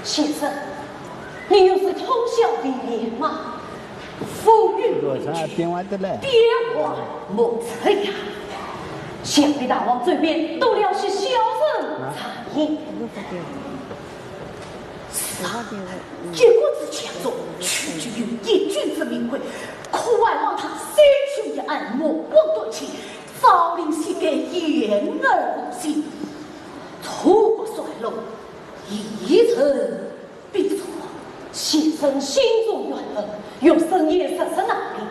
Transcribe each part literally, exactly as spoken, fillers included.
先生，你又是通宵未眠吗？风雨无阻，变幻莫测呀。想必大王这边都了些小人在。是啊，一国之强弱，取决于一君之明慧，可万望他心胸一暗，目光短浅，朝令夕改，言而无信，错过算路，一人 必错。先生心中怨恨，学生也实实难理。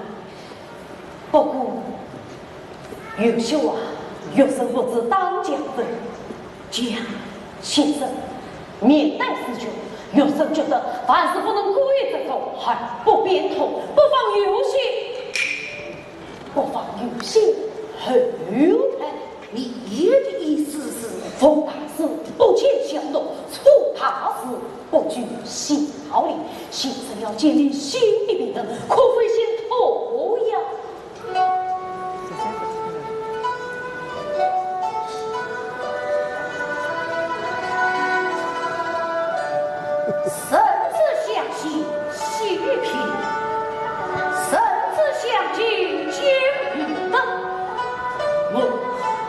不过，有些话，学生不知当讲怎讲。先生，面对时局，学生觉得凡事不能过于着重，而不变通，不妨有些 不妨有些后退。你的意思是？逢大事不见小人，错大事不拘小人。先生要建立心理平衡，可否先退呀？ 人之将死，心于平。人之将进，精于德。我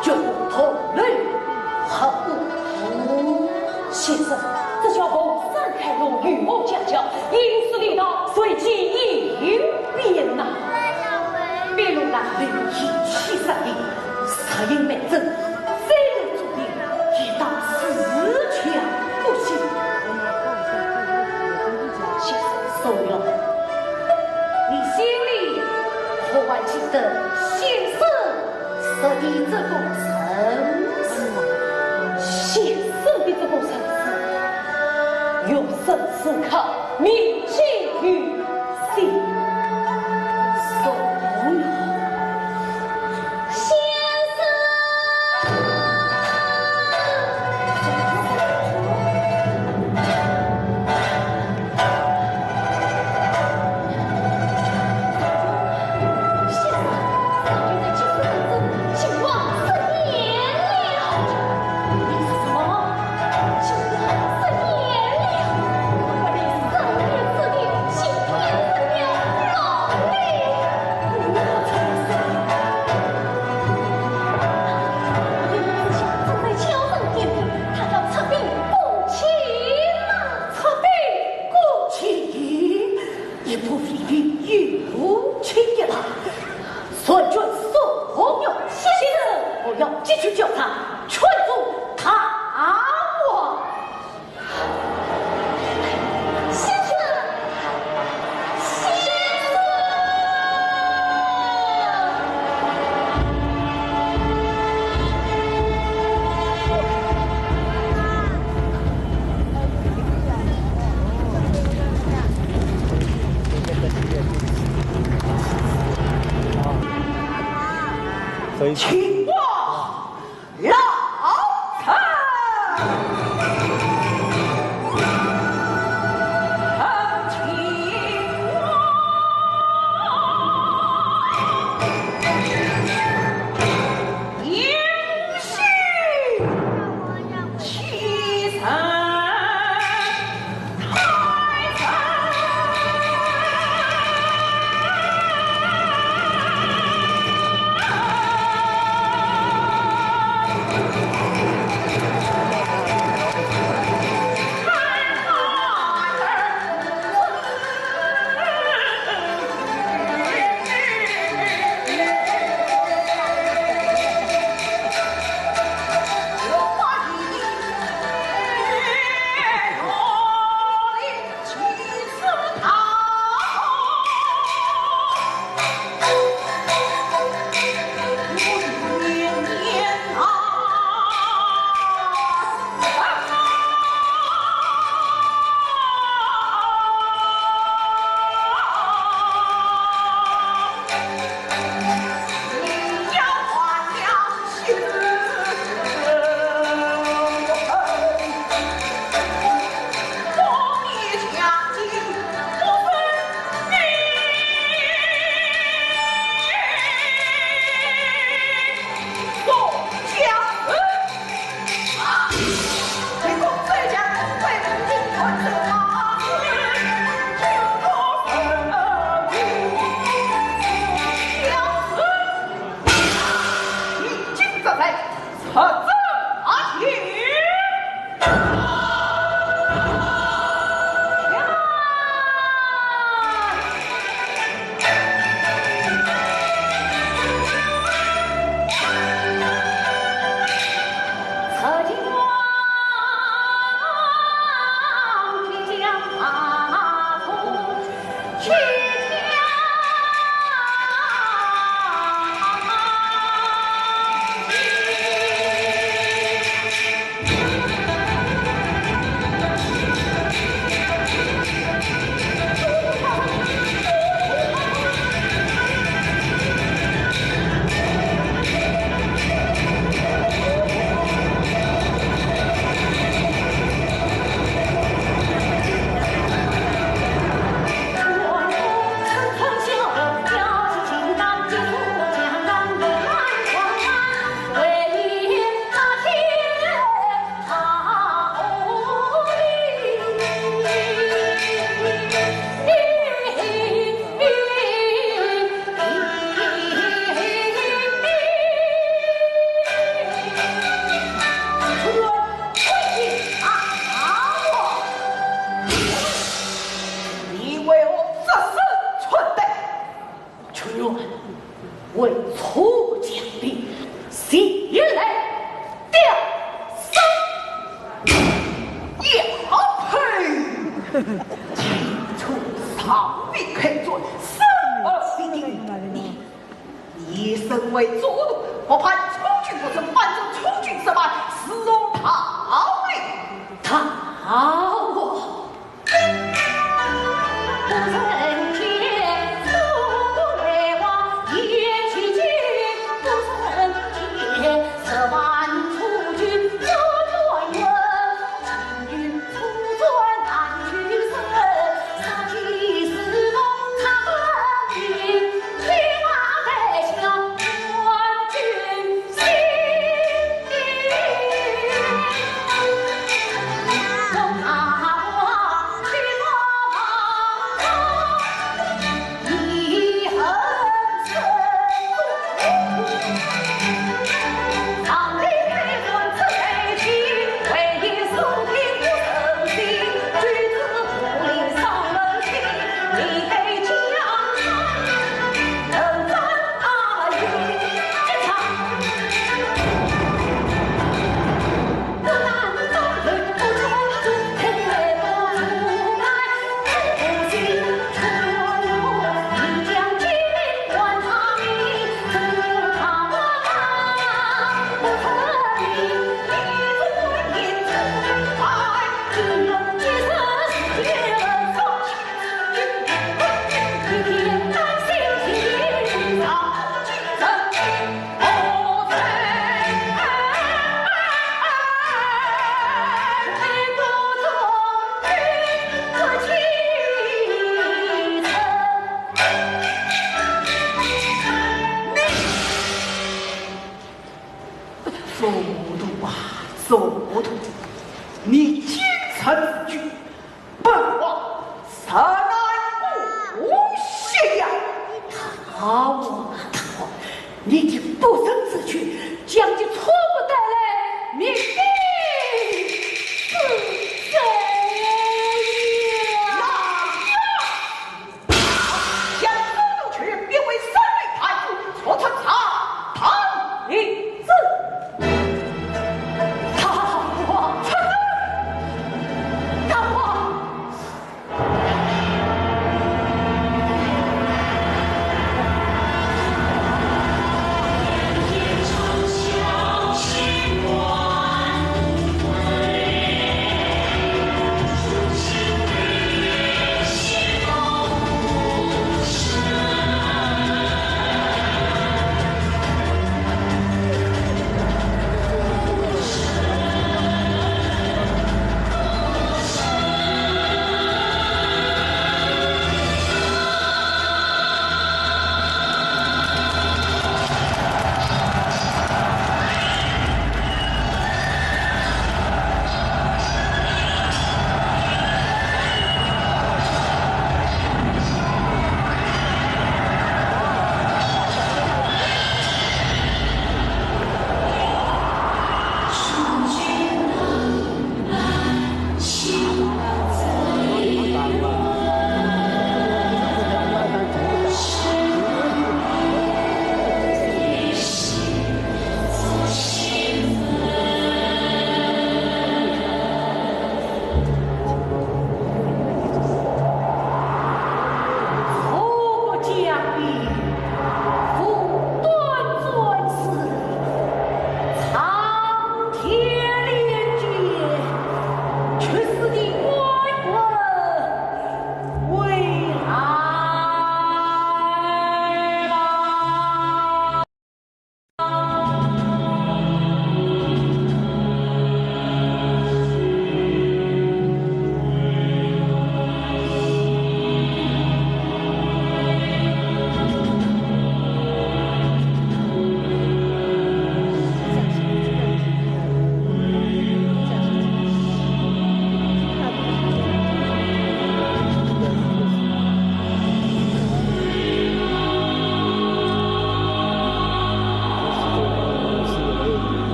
决不同流合污。先生，这叫逢山开路，遇魔夹角，因势利导，随机应变呐。比如那灵异七杀的，杀人灭证， 虽然注定，也当自强不息。先生，所以，你心里可还记得先生说的这个人是？先生的这个人是？学生此刻 铭记于心。宋玉，先生。先生，上月在集市当中，姓王失言了。你说什么？ 一步飞云，一步青云啊！全军速用。先生，我要急去叫他，劝阻大王。先生，先生。所以请王老臣。做奴啊，做奴！你竟敢自居，本王杀难不谢呀！大王，大王，你竟不认字据，将这错误带来，明明是谁呀？将周都全变为三类弹子，说出查堂令字。大王，大王！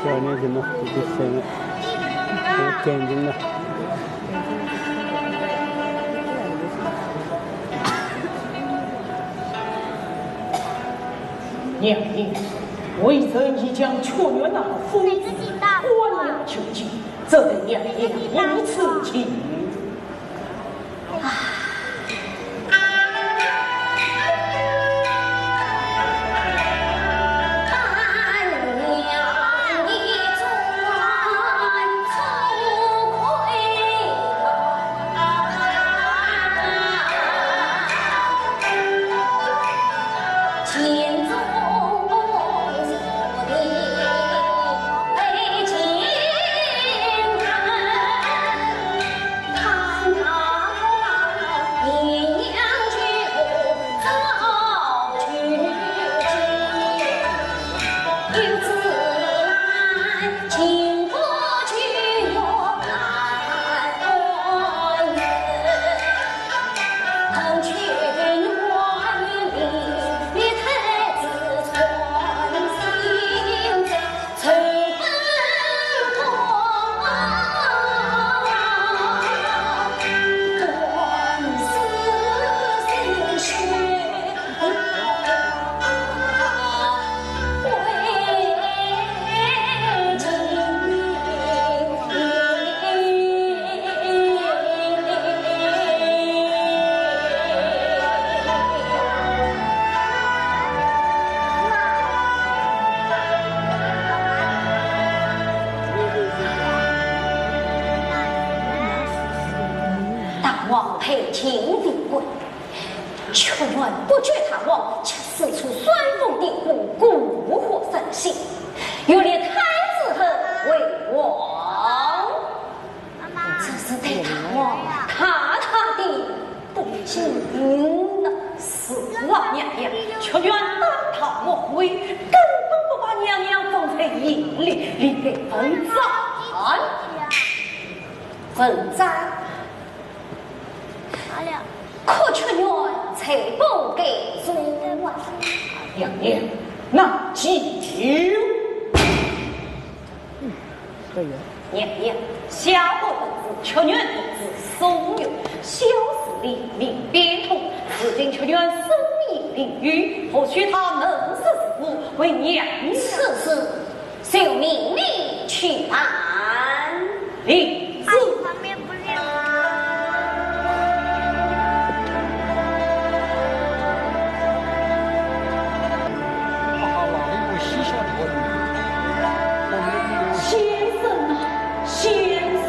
表演什么？这个声音，我眼睛呢？娘娘，微臣已将屈原那个疯子关押囚禁，这对娘娘如此情。 大王配金帝冠，屈原不觉大王，却使出酸风点火，故火伤心，欲立太子后为王。这是对大王大大的不敬呢。是啊，娘娘，屈原当大王后，根本不把娘娘放在眼里，理该问斩。问斩。 可屈原罪不该诛啊。娘娘，那就……嗯，可以。娘娘，下官本是屈原公子苏玉，小时里名边通，如今屈原身陷囹圄，或许他能识时务，为娘娘。是，是。 就命你去办。领旨。先生啊，先生，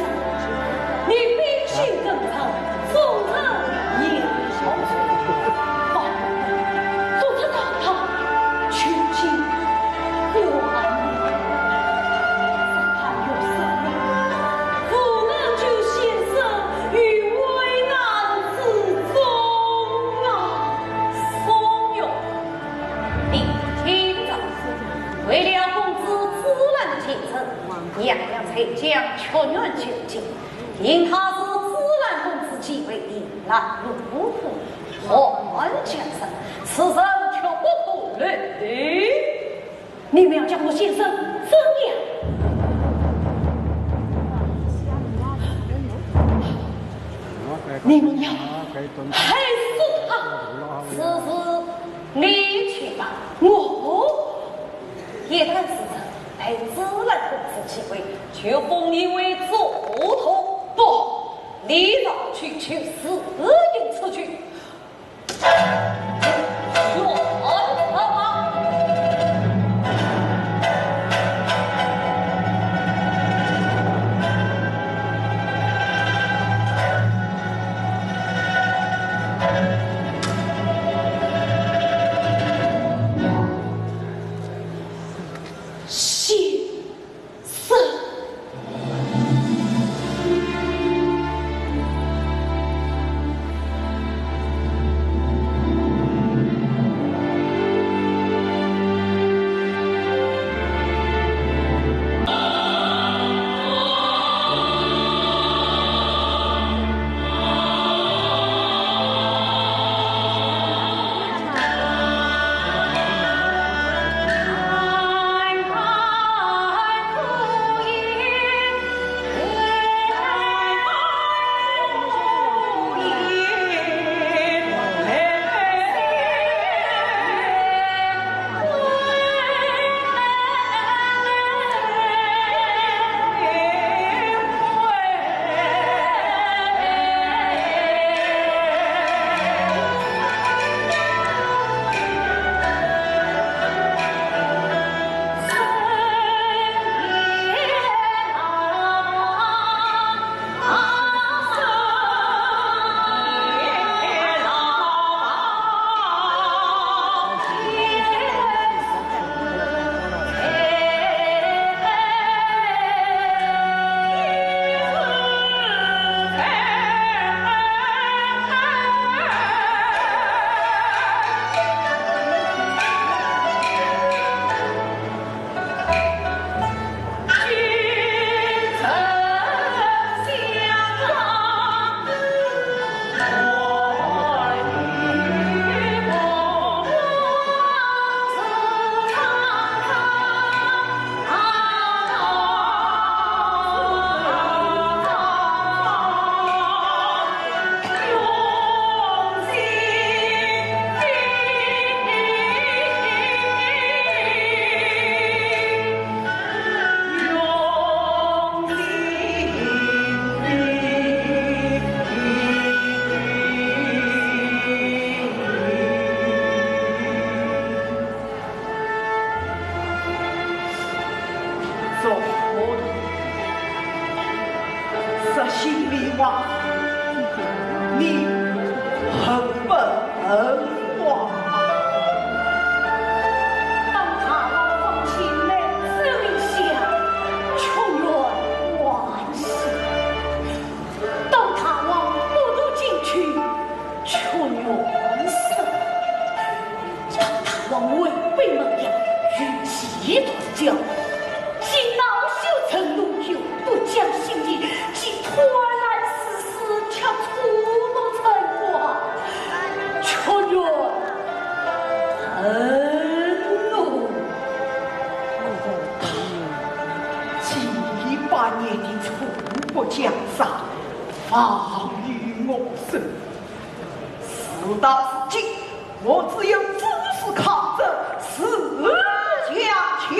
你秉性正直， 忠臣贤良，方能做得到他求情。我还有啥？不能救先生于危难之中啊！苏玉，你听着，为了公子诛兰的前程，娘娘才将屈原囚禁。 因他是诛兰公子继位的拦路虎，患江山，此人绝不可留。你们要将我先生怎样？你们要害死他。此事你去办。我？ 一旦是人被诛了公子继位，就封你为左徒。不，你要去，去死，应出去。心里话，你恨不恨我？当大王方卿来此留下，穷院万岁。当大王不渡进去，穷院死。当大王违背盟约，逾期断交，既恼羞成怒，又不讲信义，既贪婪 私自，却触怒城隍，穷院恨我。几百年的楚国江山，亡于我手。事到如今， 我只有主事抗争，自强秦。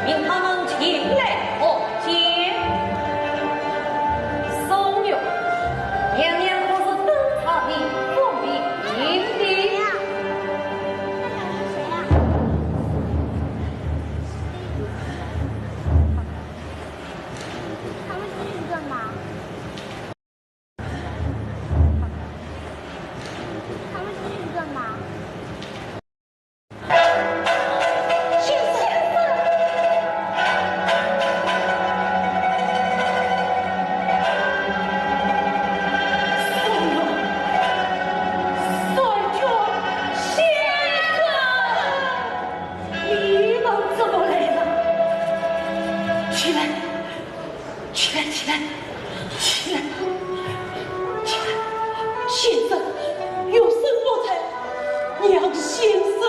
命他们前来和解。宋玉，娘娘可是督察你不明的？他们这是干嘛？他们这是干嘛？ 你们怎么来了？起来，起来，起来，起来，起来！先生，有人不在，娘先生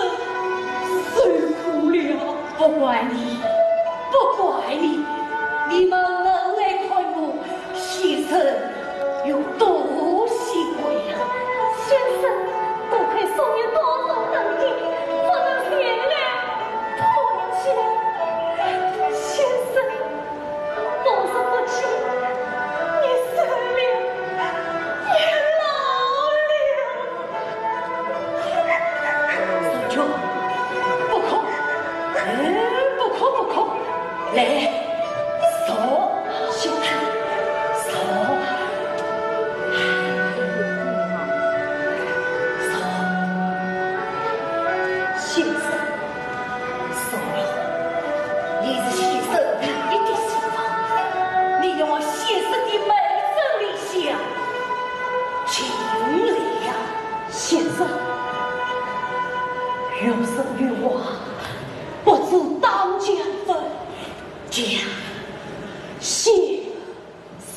受苦了。不怪你，不怪你，你们能来看我，先生 有多喜欢呀！先生，多亏宋玉多多等的，不能前来托起来。先生，我是不知你生了也老了。 小秋，不哭，哎，不哭不哭，来，坐，先生，坐，坐，先生，坐，你是先生唯一的希望，你要先生的门生理想，尽了。 先生，有人有话，不知当讲不讲，先生。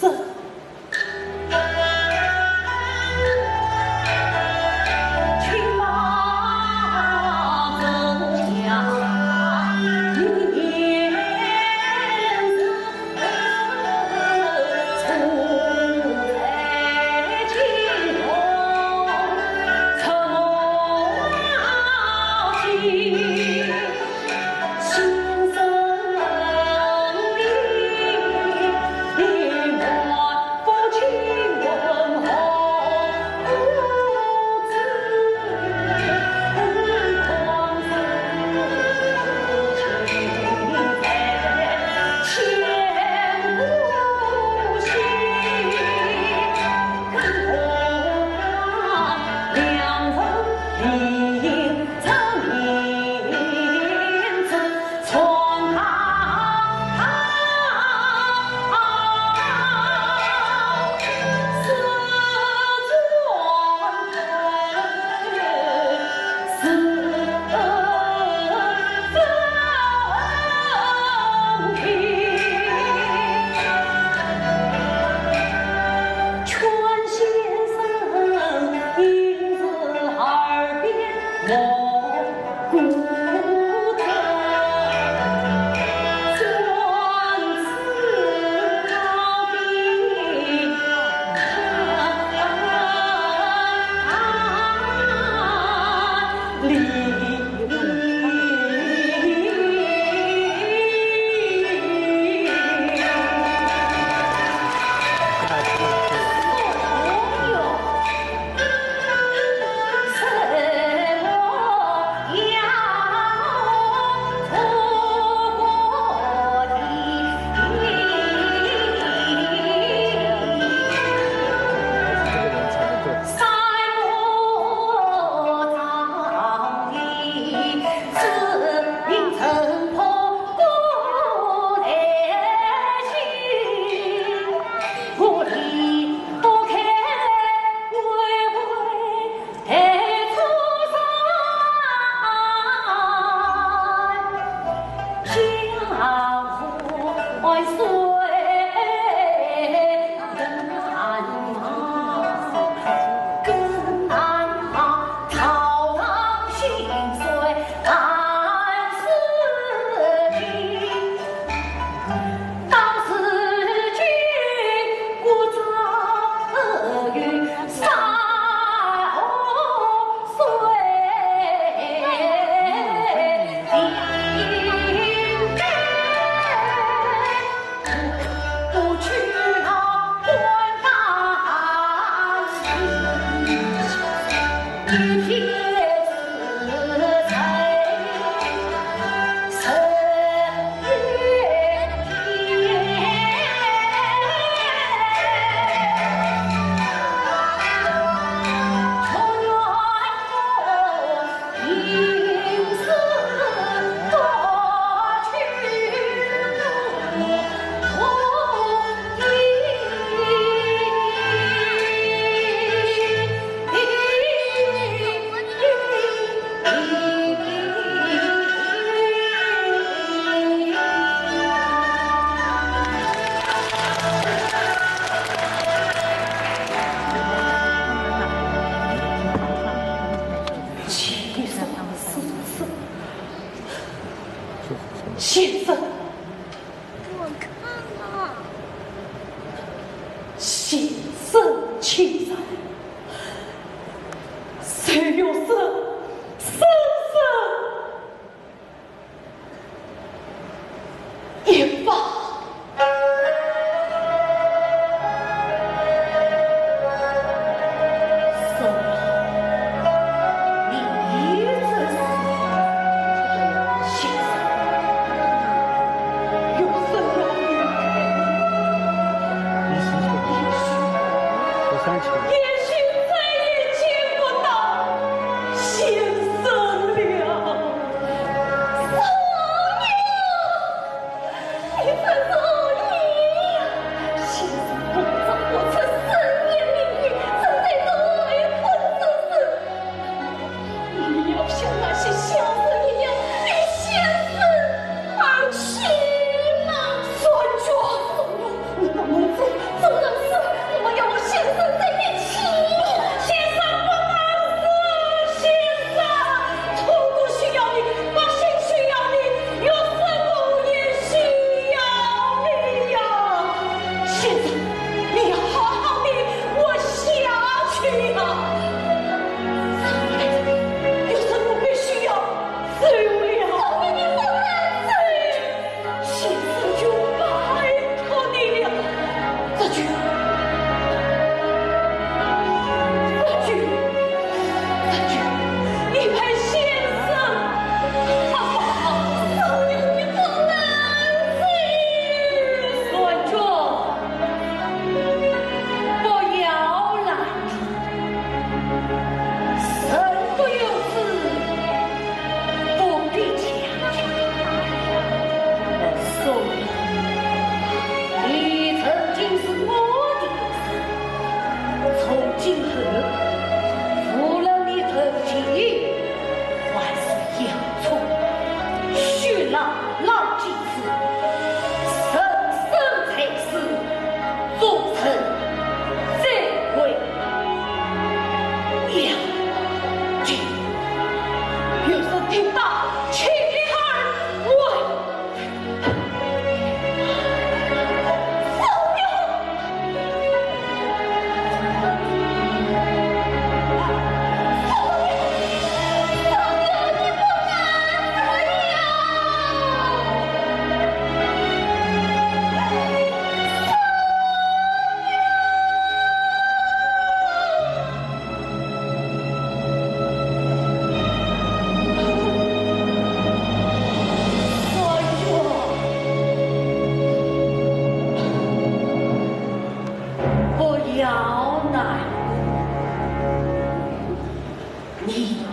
生，我看啊，先生请上。谁又是生生一把？ 你这个人呀，先生不知不出深夜里，正在这围困之时，你要像那些小人一样，离先生而去吗？算计！你不能走，这种事，我们要和先生在一起。先生不能死，先生，土地需要你，百姓需要你， 有时候也需要你呀，先生，你要好好地活下去呀。有时候必须要走了。走，你不能走。先生就拜托你了。这句，这句，这句，你陪先生 算计，不要拦阻，人各有志，不必强求。所以，你曾经是我的人，从今后，无论你投进 还是要错，许老老几次，人生在世，终成再会。要紧，有人听到，起而为。 不要难过，你也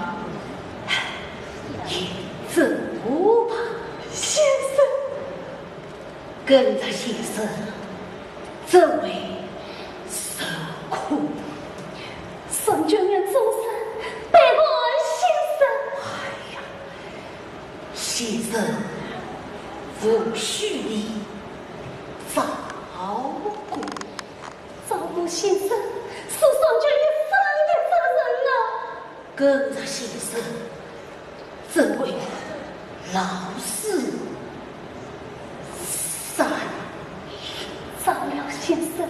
走吧。先生。跟着先生，这位 受苦。三九年终身拜见先生。哎呀，先生无需你照顾。照顾先生是三九一生的责任啊。 跟着先生，这位老师三年。照料先生，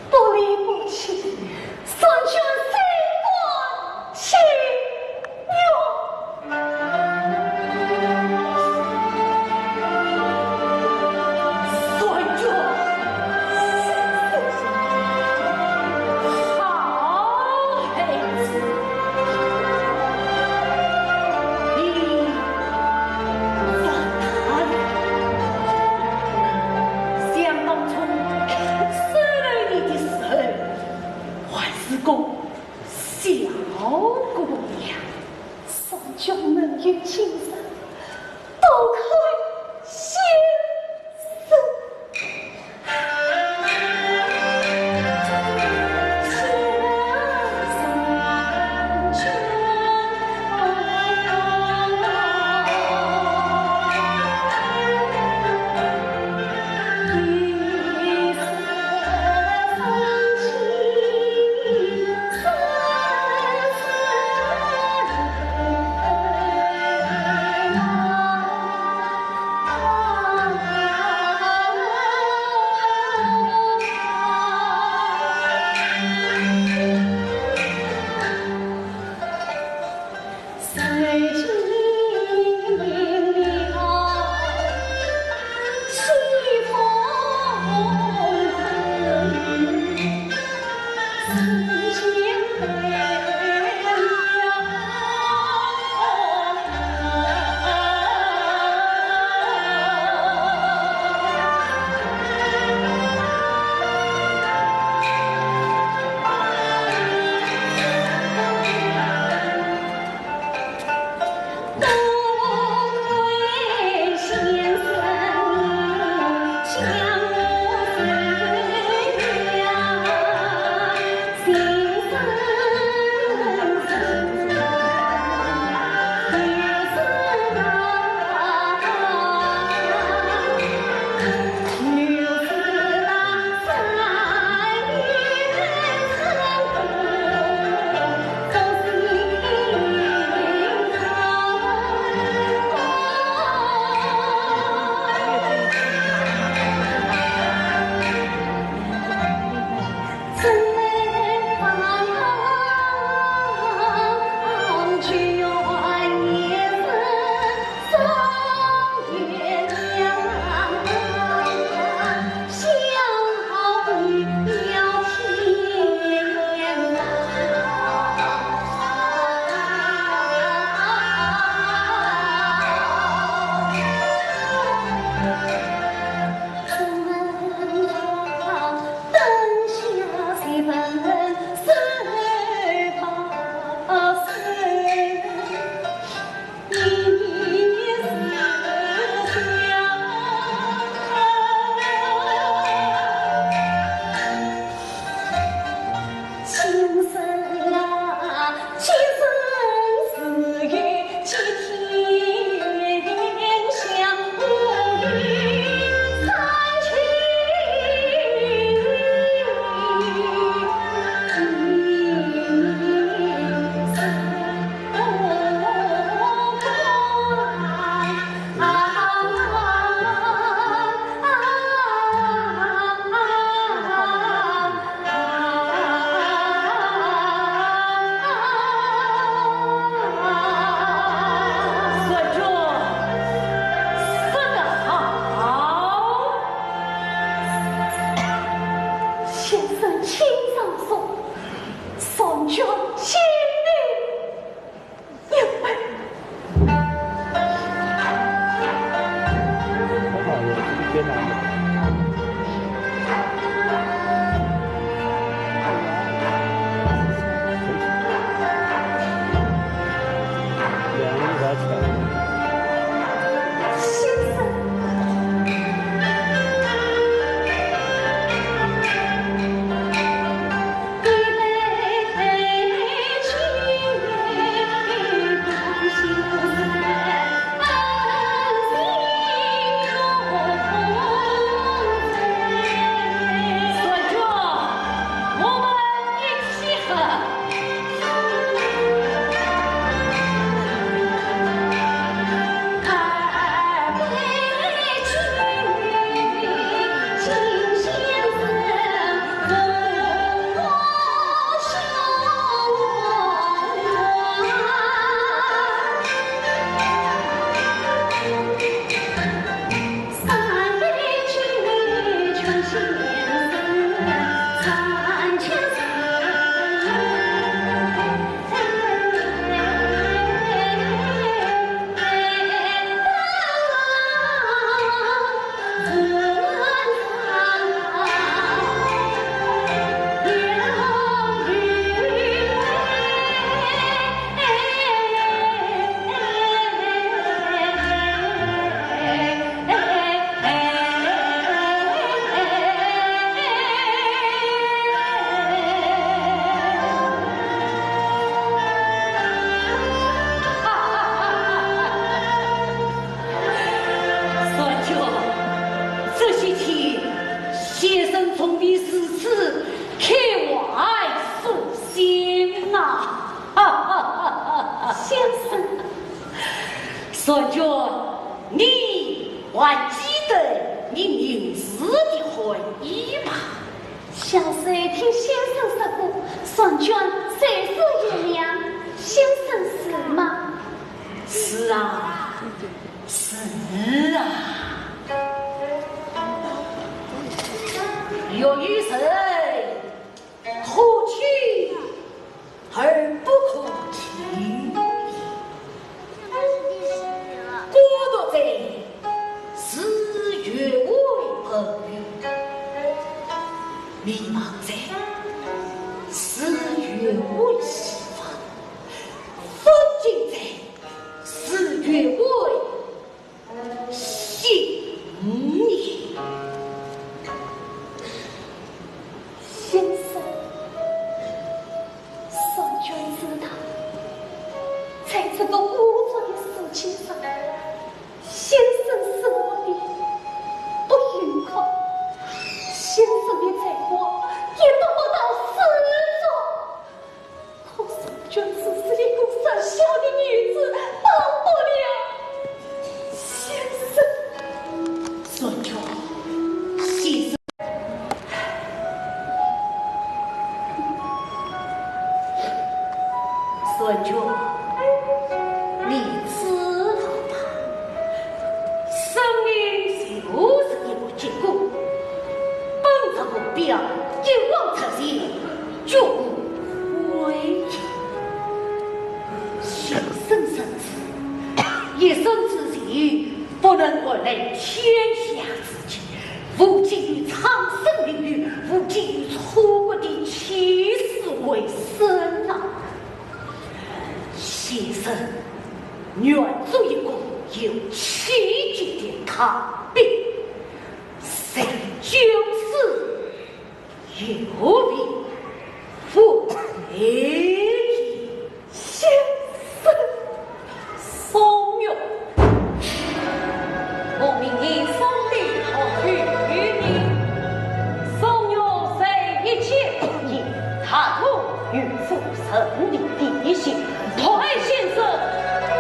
不离不弃，三九心甘情愿。越南的。两个桥。先生。小姐，这些天先生从未如此开怀舒心呐。先生。小姐，你还记得你名字的含义吗？小生听先生说过，婵娟才思贤良，先生是吗？是啊，是啊。有一人可亲而不可欺，孤独者是越位朋友，迷茫者是越位师傅，风景者是越位 信你。先生，婵娟知道，在这个污浊的世界上，先生是我的不依靠，先生的才华也得不到施展。 可是，婵娟只是一个弱小的女子，帮不了先生。婵娟，先生。婵娟，你知道吗？生命就是一个结果，奔着目标，一往直前， 绝无回头。先生深知，一生之事不能换来天下之计，无济于苍生名誉，无济于楚国的起死回生啊！先生，愿做一个有奇迹的大兵，谁就是 有病不得已。先生。宋玉，我命你送礼物与你。宋玉虽一介布衣，大都有出神的地形，托爱先生，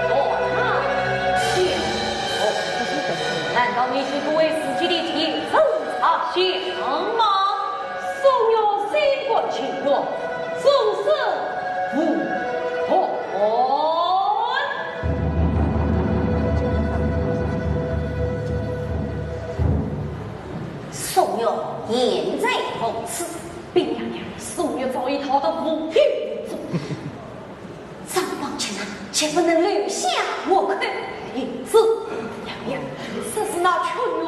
托他相送。难道你就不为自己的前程着想吗？ 宋玉心甘情愿，终身无憾。宋玉现在何处？禀娘娘，宋玉早已逃得无影无踪。张方卿啊，绝不能留下活口。因此，娘娘，这是那屈原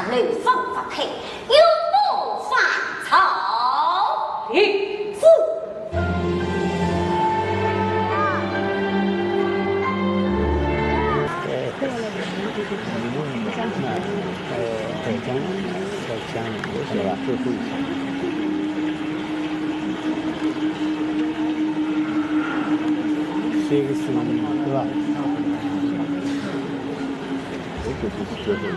流放发配，永不返朝。是。这个是，对吧？这个就是最后一次。